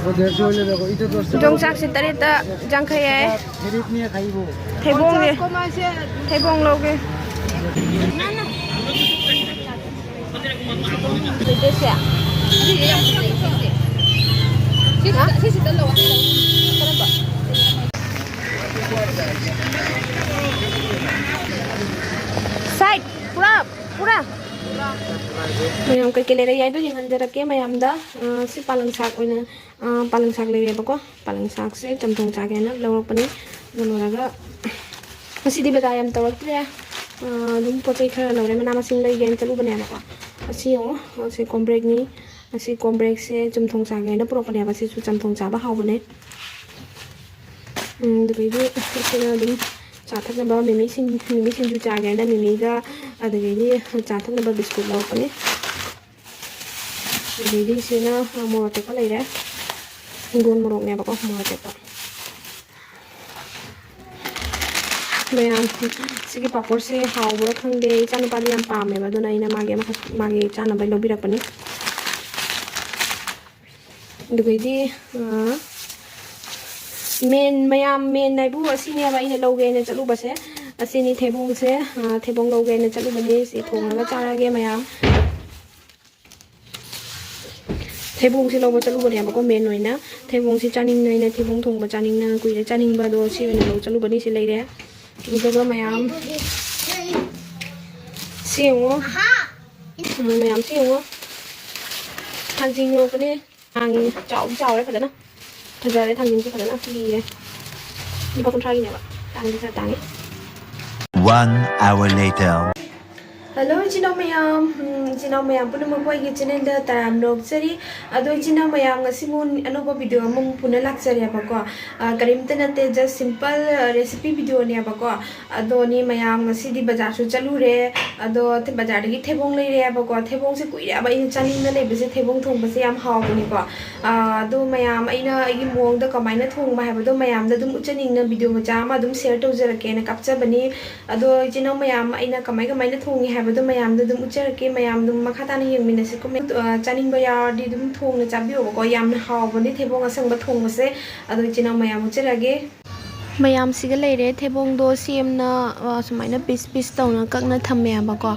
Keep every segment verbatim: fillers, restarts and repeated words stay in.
वो डेढ़ सौ ले लो, इधर दो सौ। ꯌꯣꯡꯆꯥꯛꯁꯦ ꯇꯔꯦꯠꯇ ꯌꯥꯡꯈꯩ ꯍꯥꯏ꯫ ꯈꯦꯔꯤꯠꯅꯦ ꯈꯥꯏꯕꯣ꯫ ꯊꯩꯕꯣꯡꯁꯦ, ꯊꯩꯕꯣꯡ ꯂꯧꯒꯦ꯫ ꯂꯩꯇꯦꯁꯦ꯫ ꯁꯤꯁꯤꯗ, ꯁꯤꯁꯤꯗ ꯂꯧ꯫ ꯀꯔꯝꯕ? ꯁꯥꯏꯠ, ꯄꯨꯔꯥ, ꯄꯨꯔꯥ꯫ ꯃꯌꯥꯝ ꯀꯩꯀꯩ ꯂꯩꯔꯦ ꯌꯥꯏꯗꯣ ꯌꯦꯡꯍꯟꯖꯔꯛꯀꯦ ꯃꯌꯥꯝꯗ꯫ ꯑ, ꯁꯤ ꯄꯥꯂꯪ ꯁꯥꯛ ꯑꯣꯏꯅ, ꯑ, ꯄꯥꯂꯪ ꯁꯥꯛ ꯂꯩꯔꯦꯕꯀꯣ꯫ ꯄꯥꯂꯪ ꯁꯥꯛꯁꯦ ꯆꯝꯊꯣꯡ ꯆꯥꯒꯦꯅ ꯂꯧꯔꯛꯄꯅꯤ꯫ ꯑꯗꯨ ꯂꯣꯏꯔꯒ ꯉꯁꯤꯗꯤ ꯕꯖꯥꯔ ꯌꯥꯝ ꯇꯧꯔꯛꯇ꯭ꯔꯦ꯫ ꯑ, ꯑꯗꯨꯝ ꯄꯣꯠ ꯆꯩ ꯈꯔ ꯂꯧꯔꯦ, ꯃꯅꯥ ꯃꯁꯤꯡ ꯂꯩꯒꯦꯅ ꯆꯠꯂꯨꯕꯅꯦꯕꯀꯣ꯫ ꯑꯁꯤ ꯌꯦꯡꯉꯣ, ꯑꯁꯤ ꯀꯣꯝꯕ꯭ꯔꯦꯛꯅꯤ꯫ ꯑꯁꯤ ꯀꯣꯝꯕ꯭ꯔꯦꯛꯁꯦ ꯆꯝꯊꯣꯡ ꯆꯥꯒꯦꯅ ꯄꯨꯔꯛꯄꯅꯦꯕ꯫ ꯁꯤꯁꯨ ꯆꯝꯊꯣꯡ ꯆꯥꯕ ꯍꯥꯎꯕꯅꯦ꯫ ꯎꯝ, ꯑꯗꯨꯗꯒꯤꯗꯤ ꯑꯩꯈꯣꯏꯅ ꯑꯗꯨꯝ ꯆꯥ ꯊꯛꯅꯕ ꯃꯤꯃꯤ ꯁꯤꯡ-, ꯃꯤꯃꯤ ꯁꯤꯡꯖꯨ ꯆꯥꯒꯦꯅ ꯃꯤꯃꯤꯒ ꯑꯗꯨꯗꯒꯤꯗꯤ ꯆꯥ ꯊꯛꯅꯕ ꯕꯤꯁꯀꯨꯠ ꯂꯧꯔꯛꯄꯅꯦ꯫ ꯑꯗꯨꯗꯒꯤꯗꯤ ꯁꯤꯅ ꯃꯣꯔꯣꯛ ꯑꯇꯦꯛꯄ ꯂꯩꯔꯦ꯫ ꯍꯤꯡꯒꯣꯜ ꯃꯣꯔꯣꯛꯅꯦꯕꯀꯣ, ꯃꯣꯔꯣꯛ ꯑꯇꯦꯛꯄ꯫ ꯃꯌꯥꯝ, ꯁꯤꯒꯤ ꯄꯥꯐꯣꯔꯁꯦ ꯍꯥꯎꯕ꯭ꯔꯥ ꯈꯪꯗꯦ, ꯏꯆꯥꯅꯨꯄꯥꯗꯤ ꯌꯥꯝ ꯄꯥꯝꯃꯦꯕ, ꯑꯗꯨꯅ ꯑꯩꯅ ꯃꯥꯒꯤ ꯑꯃꯈꯛ ꯃꯥꯒꯤ ꯆꯥꯅꯕ ꯂꯧꯕꯤꯔꯛꯄꯅꯤ꯫ ꯑꯗꯨꯗꯩꯗꯤ, ꯑ, ꯃꯦꯟ, ꯃꯌꯥꯝ ꯃꯦꯟ ꯍꯥꯏꯕꯨ ꯑꯁꯤꯅꯦꯕ ꯑꯩꯅ ꯂꯧꯒꯦꯅ ꯆꯠꯂꯨꯕꯁꯦ꯫ ꯑꯁꯤꯅꯤ ꯊꯩꯕꯣꯡꯁꯦ, ꯑ, ꯊꯩꯕꯣꯡ ꯂꯧꯒꯦꯅ ꯆꯠꯂꯨꯕꯅꯤ꯫ ꯁꯤ ꯊꯣꯡꯉꯒ ꯆꯥꯔꯒꯦ ꯃꯌꯥꯝ꯫ ꯊꯩꯕꯣꯡꯁꯦ ꯂꯧꯕ ꯆꯠꯂꯨꯕꯅꯦꯕꯀꯣ, ꯃꯦꯟ ꯑꯣꯏꯅ꯫ ꯊꯩꯕꯣꯡꯁꯦ ꯆꯥꯅꯤꯡꯅ, ꯑꯩꯅ ꯊꯩꯕꯣꯡ ꯊꯣꯡꯕ ꯆꯥꯅꯤꯡꯅ ꯀꯨꯏꯔꯦ ꯆꯥꯅꯤꯡꯕ, ꯑꯗꯣ ꯁꯤ ꯑꯣꯏꯅ ꯂꯧꯕ ꯆꯠꯂꯨꯕꯅꯤ꯫ ꯁꯤ ꯂꯩꯔꯦ꯫ ꯑꯗꯨꯒ ꯃꯌꯥꯝ ꯁꯤ ꯌꯦꯡꯉꯣ꯫ ꯎꯝ, ꯃꯌꯥꯝ ꯁꯤ ꯌꯦꯡꯉꯣ꯫ ꯊꯥꯡꯖꯤꯡ ꯂꯧꯕꯅꯦ꯫ ꯊꯥꯡꯖꯤꯡ ꯆꯥꯎꯗꯤ ꯆꯥꯎꯔꯦ ꯐꯖꯅ꯫ ꯐꯖꯔꯦ ꯊꯥꯡꯖꯤꯡꯁꯦ ꯐꯖꯅ ꯂꯤꯔꯦ꯫ ꯂꯨꯄꯥ ꯀꯨꯟꯊ꯭ꯔꯥꯒꯤꯅꯦꯕ꯫ ꯇꯥꯡꯗꯤ ꯈꯔ ꯇꯥꯡꯉꯦ꯫ One hour later. ꯍꯜꯂꯣ ꯏꯆꯤꯟ ꯏꯅꯥꯎ ꯃꯌꯥꯝ꯫ ꯎꯝ, ꯏꯆꯤꯟ ꯏꯅꯥꯎ ꯃꯌꯥꯝ ꯄꯨꯝꯅꯃꯛꯄꯨ ꯑꯩꯒꯤ ꯆꯦꯅꯦꯜꯗ ꯇꯔꯥꯝꯅ ꯑꯣꯛꯆꯔꯤ꯫ ꯑꯗꯣ ꯏꯆꯤꯟ ꯏꯅꯥꯎ ꯃꯌꯥꯝ, ꯉꯁꯤꯕꯨ ꯑꯅꯧꯕ ꯚꯤꯗꯤꯑꯣ ꯑꯃꯃꯨꯛ ꯄꯨꯅ ꯂꯥꯛꯆꯔꯦꯕꯀꯣ꯫ ꯑ, ꯀꯔꯤꯝꯇ ꯅꯠꯇꯦ, just simple, ꯑ, recipe ꯚꯤꯗꯤꯑꯣꯅꯦꯕꯀꯣ꯫ ꯑꯗꯣꯅꯤ ꯃꯌꯥꯝ, ꯉꯁꯤꯗꯤ ꯕꯖꯥꯔꯁꯨ ꯆꯠꯂꯨꯔꯦ꯫ ꯑꯗꯣ ꯕꯖꯥꯔꯗꯒꯤ ꯊꯩꯕꯣꯡ ꯂꯩꯔꯦꯕꯀꯣ꯫ ꯊꯩꯕꯣꯡꯁꯦ ꯀꯨꯏꯔꯦꯕ ꯑꯩꯅ ꯆꯥꯅꯤꯡꯅ ꯂꯩꯕꯁꯦ, ꯊꯩꯕꯣꯡ ꯊꯣꯡꯕꯁꯦ ꯌꯥꯝ ꯍꯥꯎꯕꯅꯤꯀꯣ꯫ ꯑ, ꯑꯗꯣ ꯃꯌꯥꯝ, ꯑꯩꯅ ꯑꯩꯒꯤ ꯃꯑꯣꯡꯗ ꯀꯃꯥꯏꯅ ꯊꯣꯡꯕ ꯍꯥꯏꯕꯗꯣ ꯃꯌꯥꯝꯗ ꯑꯗꯨꯝ ꯎꯠꯆꯅꯤꯡꯅ ꯚꯤꯗꯤꯑꯣ ꯃꯆꯥ ꯑꯃ ꯑꯗꯨꯝ share ꯇꯧꯖꯔꯛꯀꯦꯅ ꯀꯥꯞꯆꯕꯅꯤ꯫ ꯑꯗꯣ ꯏꯆꯤꯟ ꯏꯅꯥꯎ ꯃꯌꯥꯝ, ꯑꯩꯅ ꯀꯃꯥꯏ ꯀꯃꯥꯏꯅ ꯊꯣꯡꯉꯤ ꯍꯥꯏꯕ ꯑꯗꯣ ꯃꯌꯥꯝꯗꯣ ꯑꯗꯨꯝ ꯎꯠꯆꯔꯛꯀꯦ, ꯃꯌꯥꯝ ꯑꯗꯨꯝ ꯃꯈꯥ ꯇꯥꯅ ꯌꯦꯡꯃꯤꯟꯅꯁꯤꯀꯣ꯫ ꯑ, ꯆꯥꯅꯤꯡꯕ ꯌꯥꯎꯔꯗꯤ ꯑꯗꯨꯝ ꯊꯣꯡꯅ ꯆꯥꯕꯤꯌꯣꯕꯀꯣ, ꯌꯥꯝꯅ ꯍꯥꯎꯕꯅꯦ ꯊꯩꯕꯣꯡ ꯑꯁꯪꯕ ꯊꯣꯡꯕꯁꯦ꯫ ꯑꯗꯣ ꯏꯆꯤꯟ ꯏꯅꯥꯎ ꯃꯌꯥꯝ ꯎꯠꯆꯔꯛꯑꯒꯦ꯫ ꯃꯌꯥꯝꯁꯤꯒ ꯂꯩꯔꯦ, ꯊꯩꯕꯣꯡꯗꯣ ꯁꯦꯝꯅ, ꯑ, ꯁꯨꯃꯥꯏꯅ ꯄꯤꯁ ꯄꯤꯁ ꯇꯧꯅ ꯀꯛꯅ ꯊꯝꯃꯦꯕꯀꯣ꯫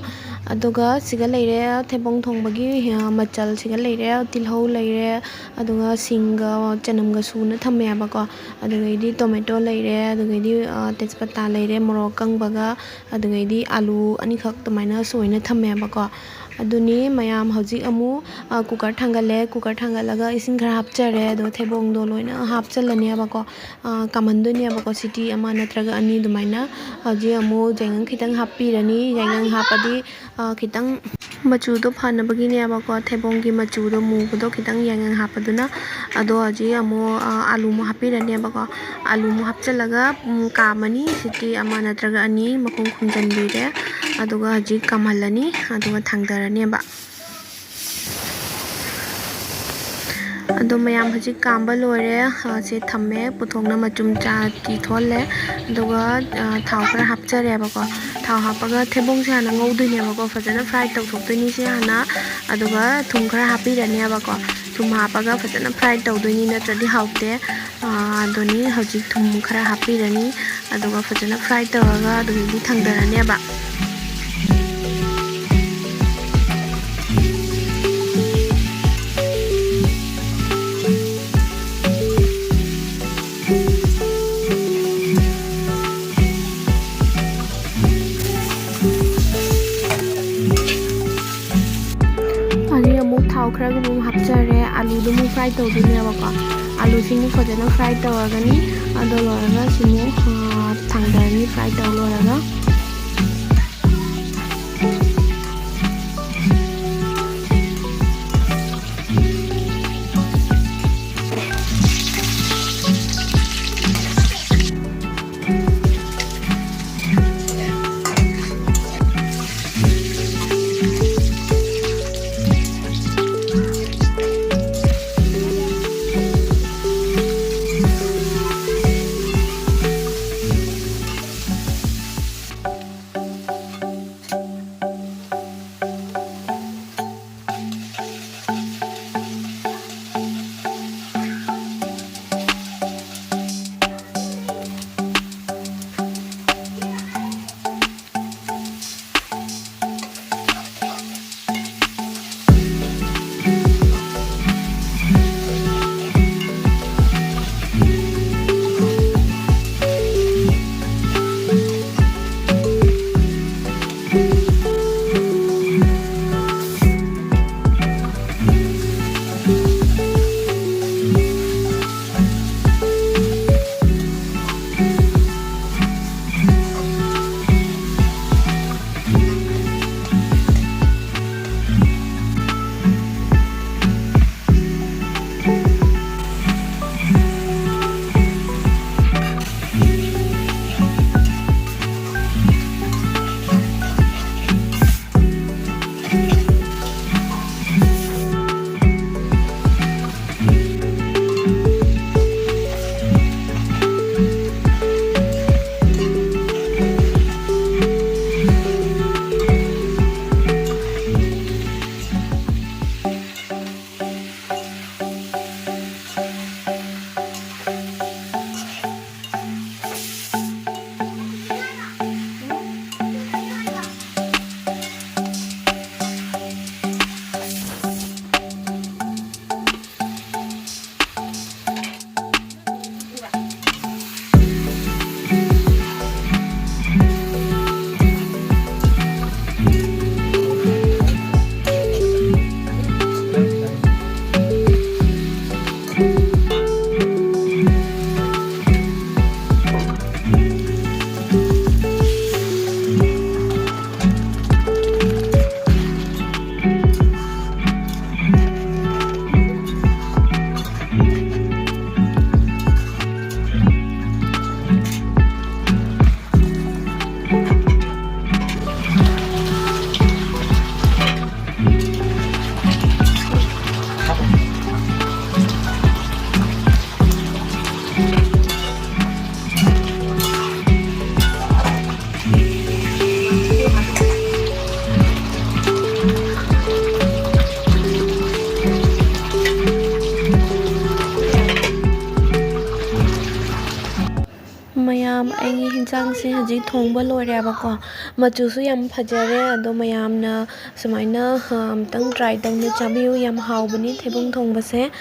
ꯑꯗꯨꯒ ꯁꯤꯒ ꯂꯩꯔꯦ ꯊꯩꯕꯣꯡ ꯊꯣꯡꯕꯒꯤ, ꯑ, ꯃꯆꯜꯁꯤꯒ ꯂꯩꯔꯦ, ꯇꯤꯜꯍꯧ ꯂꯩꯔꯦ, ꯑꯗꯨꯒ ꯁꯤꯡꯒ ꯆꯅꯝꯒ ꯁꯨꯅ ꯊꯝꯃꯦꯕꯀꯣ꯫ ꯑꯗꯨꯗꯒꯤꯗꯤ ꯇꯣꯃꯦꯇꯣ ꯂꯩꯔꯦ, ꯑꯗꯨꯗꯒꯤꯗꯤ, ꯑ, ꯇꯦꯖꯄꯇꯥ ꯂꯩꯔꯦ, ꯃꯣꯔꯣꯛ ꯑꯀꯪꯕꯒ, ꯑꯗꯨꯗꯒꯤꯗꯤ ꯑꯥꯂꯨ ꯑꯅꯤꯈꯛ ꯑꯗꯨꯃꯥꯏꯅ ꯁꯣꯏꯅ ꯊꯝꯃꯦꯕꯀꯣ꯫ ꯑꯗꯨꯅꯤ ꯃꯌꯥꯝ ꯍꯧꯖꯤꯛ ꯑꯃꯨꯛ, ꯑ, ꯀꯨꯀꯔ ꯊꯥꯡꯒꯠꯂꯦ꯫ ꯀꯨꯀꯔ ꯊꯥꯡꯒꯠꯂꯒ ꯏꯁꯤꯡ ꯈꯔ ꯍꯥꯞꯆꯔꯦ꯫ ꯑꯗꯣ ꯊꯩꯕꯣꯡꯗꯣ ꯂꯣꯏꯅ ꯍꯥꯞꯆꯜꯂꯅꯦꯕꯀꯣ꯫ ꯑ, ꯀꯥꯝꯍꯟꯗꯣꯏꯅꯦꯕꯀꯣ, ꯁꯤꯇꯤ ꯑꯃ ꯅꯠꯇ꯭ꯔꯒ ꯑꯅꯤ ꯑꯗꯨꯃꯥꯏꯅ꯫ ꯍꯧꯖꯤꯛ ꯑꯃꯨꯛ ꯌꯥꯏꯉꯪ ꯈꯤꯇꯪ ꯍꯥꯞꯄꯤꯔꯅꯤ꯫ ꯌꯥꯏꯉꯪ ꯍꯥꯞꯄꯗꯤ, ꯑ, ꯈꯤꯇꯪ ꯃꯆꯨꯗꯣ ꯐꯅꯕꯒꯤꯅꯦꯕꯀꯣ, ꯊꯩꯕꯣꯡꯒꯤ ꯃꯆꯨꯗꯣ ꯃꯨꯕꯗꯣ ꯈꯤꯇꯪ ꯌꯥꯏꯉꯪ ꯍꯥꯞꯄꯗꯨꯅ꯫ ꯑꯗꯣ ꯍꯧꯖꯤꯛ ꯑꯃꯨꯛ, ꯑ, ꯑꯥꯂꯨ ꯑꯃꯨꯛ ꯍꯥꯞꯄꯤꯔꯅꯦꯕꯀꯣ꯫ ꯑꯥꯂꯨ ꯑꯃꯨꯛ ꯍꯥꯞꯆꯤꯜꯂꯒ, ꯎꯝ, ꯀꯥꯝꯃꯅꯤ꯫ ꯁꯤꯇꯤ ꯑꯃ ꯅꯠꯇ꯭ꯔꯒ ꯑꯅꯤ ꯃꯈꯨꯝ ꯈꯨꯝꯖꯤꯟꯕꯤꯔꯦ꯫ ꯑꯗꯨꯒ ꯍꯧꯖꯤꯛ ꯀꯥꯝꯍꯜꯂꯅꯤ, ꯑꯗꯨꯒ ꯊꯥꯡꯗꯔꯅꯦꯕ꯫ ꯑꯗꯣ ꯃꯌꯥꯝ ꯍꯧꯖꯤꯛ ꯀꯥꯝꯕ ꯂꯣꯏꯔꯦ꯫ ꯑ, ꯁꯦ ꯊꯝꯃꯦ꯫ ꯄꯨꯊꯣꯛꯅ ꯃꯆꯨꯝ ꯆꯥ ꯀꯤ ꯊꯣꯛꯍꯜꯂꯦ꯫ ꯑꯗꯨꯒ, ꯑ, ꯊꯥꯎ ꯈꯔ ꯍꯥꯞꯆꯔꯦꯕꯀꯣ꯫ ꯊꯥꯎ ꯍꯥꯞꯄꯒ ꯊꯩꯕꯣꯡꯁꯦ ꯍꯥꯟꯅ ꯉꯧꯗꯣꯏꯅꯦꯕꯀꯣ꯫ ꯐꯖꯅ ꯐ꯭ꯔꯥꯏ ꯇꯧꯊꯣꯛꯇꯣꯏꯅꯤ ꯁꯤ ꯍꯥꯟꯅ꯫ ꯑꯗꯨꯒ ꯊꯨꯝ ꯈꯔ ꯍꯥꯞꯄꯤꯔꯅꯦꯕꯀꯣ꯫ ꯊꯨꯝ ꯍꯥꯞꯄꯒ ꯐꯖꯅ ꯐ꯭ꯔꯥꯏ ꯇꯧꯗꯣꯏꯅꯤ, ꯅꯠꯇ꯭ꯔꯗꯤ ꯍꯥꯎꯇꯦ꯫ ꯑ, ꯑꯗꯨꯅꯤ ꯍꯧꯖꯤꯛ ꯊꯨꯝ ꯈꯔ ꯍꯥꯞꯄꯤꯔꯅꯤ꯫ ꯑꯗꯨꯒ ꯐꯖꯅ ꯐ꯭ꯔꯥꯏ ꯇꯧꯔꯒ ꯑꯗꯨꯗꯒꯤꯗꯤ ꯊꯥꯡꯗꯔꯅꯦꯕ꯫ ꯑꯗꯩ ꯑꯃꯨꯛ ꯊꯥꯎ ꯈꯔꯒ ꯑꯃꯨꯛ ꯍꯥꯞꯆꯔꯦ꯫ ꯑꯥꯂꯨꯗꯨ ꯑꯃꯨꯛ ꯐ꯭ꯔꯥꯏ ꯇꯧꯗꯣꯏꯅꯦꯕꯀꯣ꯫ ꯑꯥꯂꯨꯁꯤ ꯑꯃꯨꯛ ꯐꯖꯅ ꯐ꯭ꯔꯥꯏ ꯇꯧꯔꯒꯅꯤ꯫ ꯑꯗꯨ ꯂꯣꯏꯔꯒ ꯁꯤ ꯑꯃꯨꯛ, ꯑ, ꯊꯥꯡꯗꯔꯅꯤ ꯐ꯭ꯔꯥꯏ ꯇꯧ ꯂꯣꯏꯔꯒ꯫ ꯌꯦꯟꯁꯥꯡꯁꯦ ꯍꯧꯖꯤꯛ ꯊꯣꯡꯕ ꯂꯣꯏꯔꯦꯕꯀꯣ꯫ ꯃꯆꯨꯁꯨ ꯌꯥꯝ ꯐꯖꯔꯦ꯫ ꯑꯗꯣ ꯃꯌꯥꯝꯅ ꯁꯨꯃꯥꯏꯅ ꯑꯃꯨꯛꯇꯪ ꯇ꯭ꯔꯥꯏ ꯇꯧꯅ ꯆꯥꯕꯤꯌꯨ꯫ ꯌꯥꯝ ꯍꯥꯎꯕꯅꯤ ꯊꯩꯕꯣꯡ ꯊꯣꯡꯕꯁꯦ꯫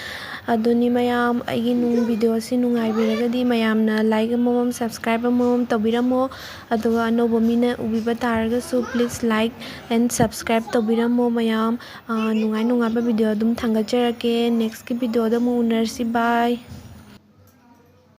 ꯑꯗꯨꯅꯤ ꯃꯌꯥꯝ, ꯑꯩꯒꯤ ꯅꯨꯡ ꯚꯤꯗꯤꯑꯣꯁꯤ ꯅꯨꯡꯉꯥꯏꯕꯤꯔꯒꯗꯤ ꯃꯌꯥꯝꯅ ꯂꯥꯏꯛ ꯑꯃꯃꯝ, ꯁꯕꯁꯀ꯭ꯔꯥꯏꯕ ꯑꯃꯃꯝ ꯇꯧꯕꯤꯔꯝꯃꯣ꯫ ꯑꯗꯨꯒ ꯑꯅꯧꯕ ꯃꯤꯅ ꯎꯕꯤꯕ ꯇꯥꯔꯒꯁꯨ please like and subscribe ꯇꯧꯕꯤꯔꯝꯃꯣ ꯃꯌꯥꯝ꯫ ꯅꯨꯡꯉꯥꯏ ꯅꯨꯡꯉꯥꯏꯕ ꯚꯤꯗꯤꯑꯣ ꯑꯗꯨꯝ ꯊꯥꯡꯒꯠꯆꯔꯛꯀꯦ꯫ ꯅꯦꯛꯁꯀꯤ ꯚꯤꯗꯤꯑꯣꯗ ꯑꯃꯨꯛ ꯎꯅꯔꯁꯤ꯫ ꯕꯥꯏ꯫